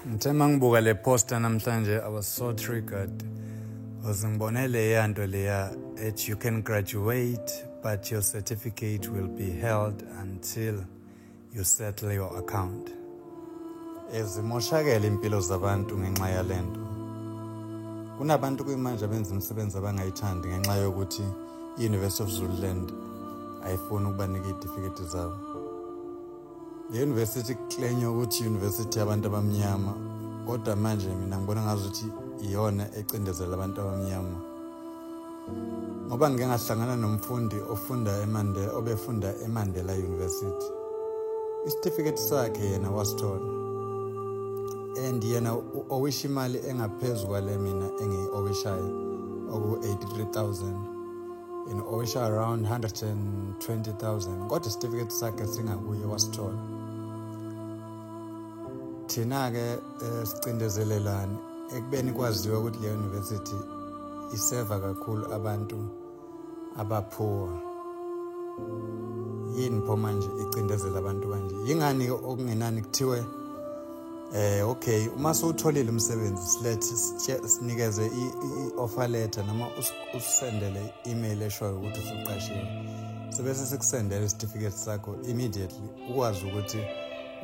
Ngithe mangibuka le poster namhlanje, I was so triggered. Because ngibone leya nto leya ethi, "You can graduate, but your certificate will be held until you settle your account." Ezimoshakele impilo zabantu ngenxa yalento. Kunabantu kuyimanje abenza imisebenzi abangayithandi ngenxa yokuthi i-University of Zululand ayifuni ukubanika iy'tifiketi zabo. Le university kuclainywa ukuthi i-university yabantu abamnyama, kodwa manje mina ngibona ngazuthi iyona ecindezela abantu abamnyama. Ngoba ngike ngahlangana nomfundi ofunda eMandela, obefunda eMandela University. Isitifiketi sakhe yena wasithola. And yena owisha imali engaphezu kwale mina engiyi-owishayo, oku-83,000. Yena owisha around 120,000, kodwa isitifiketi sakhe singakuye, wasithola. Thina-ke sicindezelelani ekubeni kwaziwa ukuthi le university iseva kakhulu abantu aba-poor? Yini pho manje icindezela abantu kanje? Yingani okungenani kuthiwe okay, uma sewutholile umsebenzi, silethe, sinikeze i-offer letter noma usendele i-email eshoyo ukuthi usuqashiwe, sebese sikusendela isitifiketi sakho immediately, ukwazi ukuthi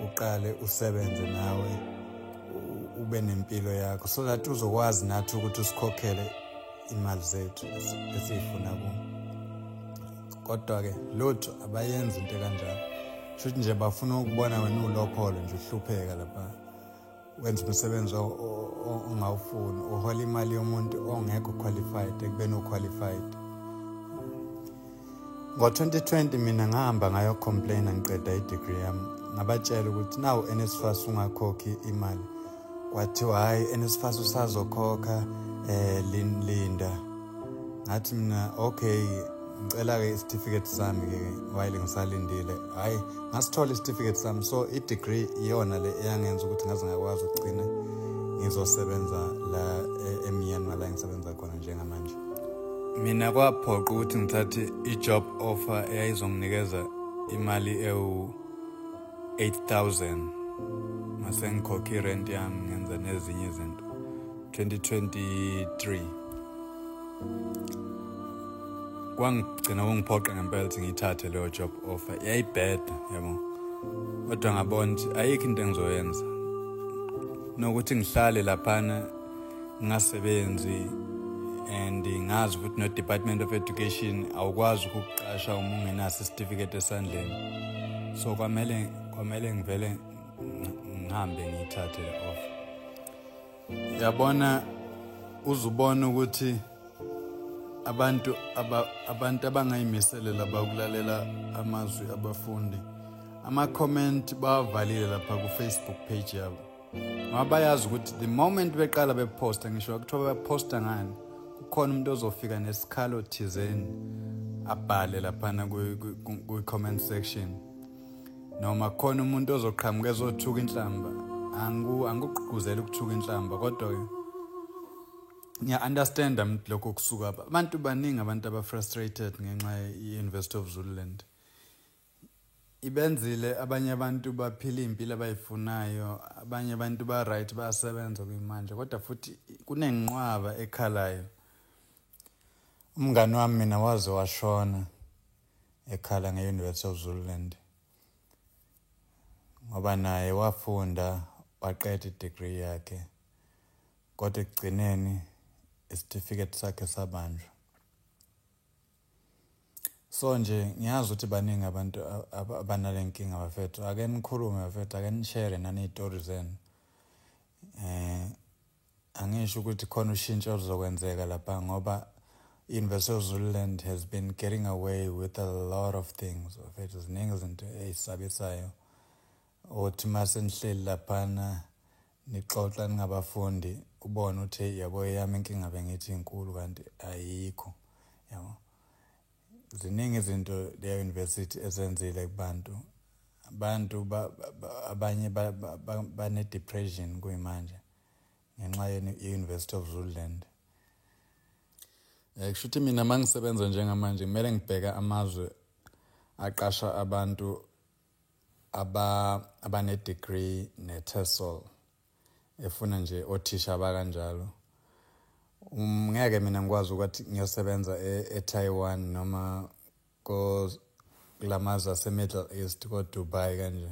uqale usebenze nawe, ube nempilo yakho, so that uzokwazi nathi ukuthi usikhokhele imali zethu esiyifuna kuwo. Kodwa-ke lutho, abayenzi into kanjalo. Shuthi nje bafuna ukubona wena ulopholo nje, uhlupheka lapha, wenza umsebenzi ongawufuni, uhola imali yomuntu ongekho qualified ekubeni uqualified. Ngo-2020 mina ngahamba ngayocomplaina ngiqeda i-degree yami, ngabatshela ukuthi nawu NSFAS ungakhokhi imali. Kwathiwa hhayi, NSFAS usazokhokha, linda. Ngathi mina, "Okay, ngicela-ke isitifiketi sami-ke while ngisalindile." Hhayi, ngasithola isitifiketi sami. So i-degree iyona le eyangenza ukuthi ngaze ngakwazi ukugcina ngizosebenza la eMyanmar, la ngisebenza khona njengamanje. Mina kwaphoqa ukuthi ngithathe i-job offer eyayizonginikeza imali ewu-8000, mase ngikhokha irent yami, ngenza nezinye izinto. 2023 kwangigcina kungiphoqa ngempela ukuthi ngiyithathe leyo job offer. Yayibheda, yabo, kodwa ngabona ukuthi ayikho into engizoyenza nokuthi ngihlale laphana ngingasebenzi, and ngazi ukuthi no-Department of Education awukwazi ukukuqasha uma ungenaso isitifiketi esandleni. So kwamele ngivele ngihambe ngiyithathe le offer. Yabona, uzubona ukuthi abantu abangayimisele laba ukulalela amazwi abafundi, ama-comment bawavalile lapha ku-Facebook page yabo, ngoba bayazi ukuthi the moment beqala beposta, ngisho kuthiwa beposta ngani, kukhona umuntu ozofika nesikhalo thizeni abhale laphana kwi-comment section, noma khona umuntu ozoqhamuka ezothuka inhlamba. Angikugqugquzeli ukuthuka inhlamba, kodwa-ke ngiya-understanda lokho kusuka abantu baningi, abantu aba-frustrated ngenxa ye-University of Zululand. Ibenzile abanye abantu baphila iy'mpilo abayifunayo, abanye abantu ba-right, bayasebenza kuyimanje, kodwa futhi kunenqwaba ekhalayo. Umngani wami mina waze washona ekhala nge-University of Zululand, ngoba naye wafunda waqeda i-degree yakhe, kodwa ekugcineni isitifiketi sakhe sabanjwa. So nje ngiyazi ukuthi baningi abantu abanale nkinga. Bafethu, ake nikhulume. Bafethu, ake nishare nani iy'tori zenu. Angisho ukuthi khona ushintsho oluzokwenzeka lapha, ngoba i-University of Zululand has been getting away with a lot of things. Bafethu, ziningi izinto ey'sabisayo othi mase nihleli laphana nixoxa ningabafundi, ubone ukuthi, hey, yabo, eyami inkinga bengithi inkulu kanti ayikho, yabo. Ziningi izinto leyo university ezenzile kubantu. Abantu abanye bane-depression kuyimanje ngenxa ye-University of Zululand. Kusho ukuthi mina uma ngisebenza njengamanje kumele ngibheke amazwe aqasha abantu abane-degree ne-TESOL. Efuna nje othisha abakanjalo. Ngeke mina ngikwazi ukuthi ngiyosebenza eTaiwan noma kulamazwe ase-Middle East, ko-Dubai kanje,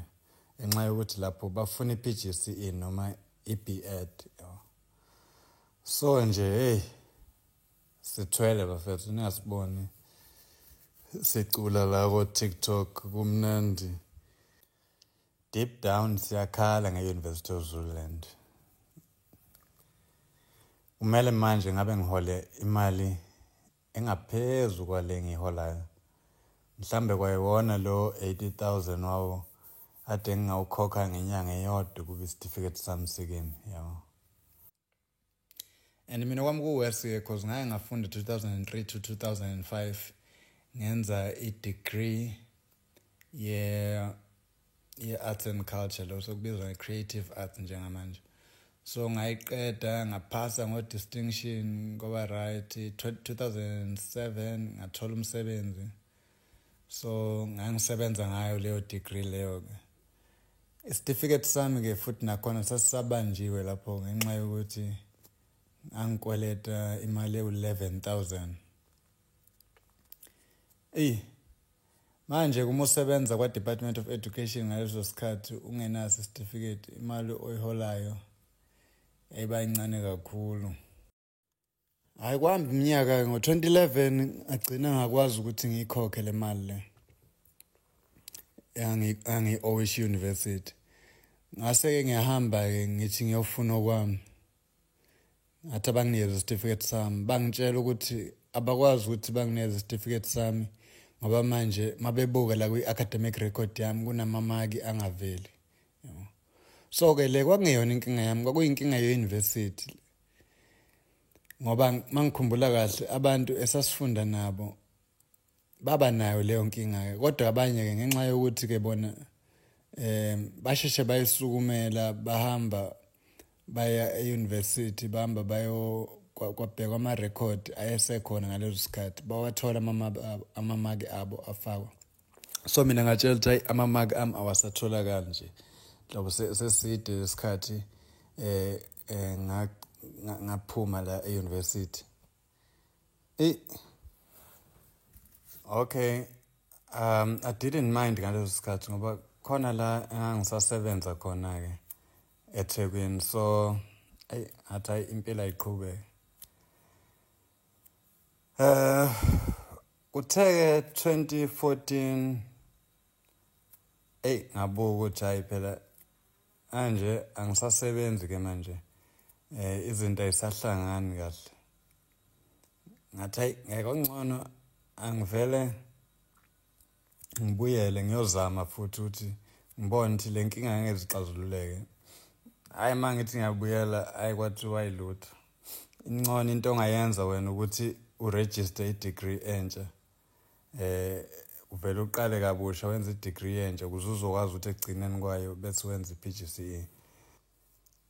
ngenxa yokuthi lapho bafuna i-PGCE noma i-B.Ed. So nje hey, sithwele bafethu, ningasiboni sicula la ko-TikTok kumnandi. Deep down siyakhala nge-University of Zululand. Kumele manje ngabe ngihole imali engaphezu kwale engiyiholayo. Mhlambe kwayiwona lo 80,000 wawo ade ngingawukhokha ngenyanga eyodwa kube isitifiketi sami sikimi, yabo. And mina kwami ku-worse-ke cause ngake ngafunda 2003 to 2005, ngenza i-degree ye-arts and culture, lo sokubizwa nge-creative arts njengamanje. So ngayiqeda, ngaphasa ngo-distinction, kwaba right. 2007 ngathola umsebenzi, so ngangisebenza ngayo leyo degree leyo-ke. Isitifiketi sami-ke futhi nakhona sasisabanjiwe lapho ngenxa yokuthi ngangikweleta imali ewu-11,000. Eyi, manje uma usebenza kwa-Department of Education ngaleso sikhathi ungenaso isitifiketi, imali oyiholayo yayiba incane kakhulu. Hhayi, kwahamba iminyaka, ngo-2011 ngagcina ngakwazi ukuthi ngiyikhokhe le mali le angiyi-owisha i-university. Ngase-ke ngiyahamba-ke ngithi ngiyofuna okwami, ngathi abanginikeze isitifiketi sami, bangitshela ukuthi abakwazi ukuthi banginikeze isitifiketi sami ngoba manje mabebuka la kwi-academic record yami kunamamaki angaveli. So-ke le kwakungeyona inkinga yami, kwakuyinkinga ye-university, ngoba mangikhumbula kahle abantu esasifunda nabo baba nayo leyo nkinga-ke, kodwa abanye-ke ngenxa yokuthi-ke bona basheshe bayisukumela, bahamba baya e-university, bahamba bayo kwabhekwa ama-record ayesekhona ngaleso sikhathi, bawathola amamaki abo afakwa. So mina ngatshela ukuthi hayi, amamaki ami awasatholakali nje nhlobo, seside isikhathi ngaphuma la e-university. Okay, I didn't mind ngaleso sikhathi ngoba khona la engangisasebenza khona-ke eThekwini, so ayi ngathi hayi, impilo ayiqhubeke. Kuthe-ke 2014, eyi ngabuka ukuthi hayi phela manje angisasebenzi-ke manje, izinto ayisahlangani kahle. Ngathi hayi ngeke, okungcono angivele ngibuyele ngiyozama futhi ukuthi ngibone ukuthi le nkinga ngeke izixazululeke. Hhayi, uma ngithi ngiyabuyela, hhayi kwathiwa ayilutho. Ingcono into ongayenza wena ukuthi u-register i-degree entsha, uvele uqale kabusha wenze i-degree entsha ukuze uzokwazi ukuthi ekugcineni kwayo bese wenza i-PGCE.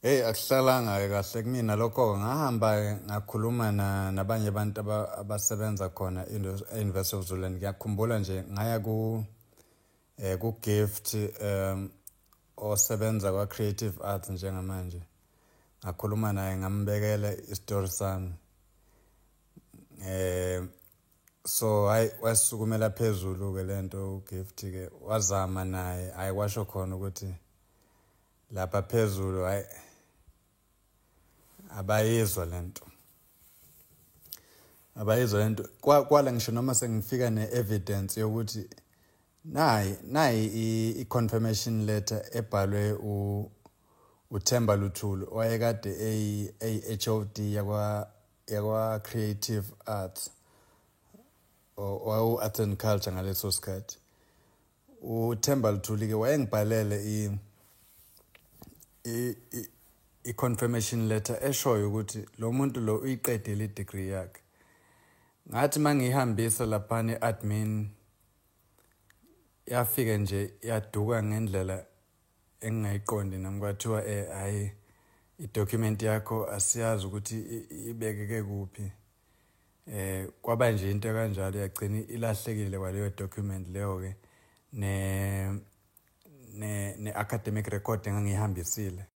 Hey, akuhlalanga-ke kahle kumina lokho-ke. Ngahamba-ke ngakhuluma nabanye abantu abasebenza khona e-University of Zululand. Ngiyakhumbula nje ngaya ku-Gift osebenza kwa-Creative Arts njengamanje. Ngakhuluma naye, ngambekela isitori sami. So hayi, wasukumela phezulu-ke lento uGift-ke, wazama naye, hhayi kwasho khona ukuthi lapha phezulu hhayi abayizwa lento, abayizwa lento. Kwala ngisho noma sengifika ne-evidence yokuthi nayi i-confirmation letter ebhalwe uThemba Luthuli owayekade eyi-HOD yakwa Creative Arts or Arts and Culture ngaleso sikhathi. uThemba Luthuli-ke wayengibhalele i-confirmation letter eshoyo ukuthi lo muntu lo uyiqedile i-degree yakhe. Ngathi mangihambisa laphana e-admin, yafike nje yaduka ngendlela engingayiqondi nami, kwathiwa hhayi, i-document yakho asiyazi ukuthi ibekeke kuphi. Kwaba nje into kanjalo, yagcina ilahlekile kwaleyo document leyo-ke ne-academic record engangiyihambisile.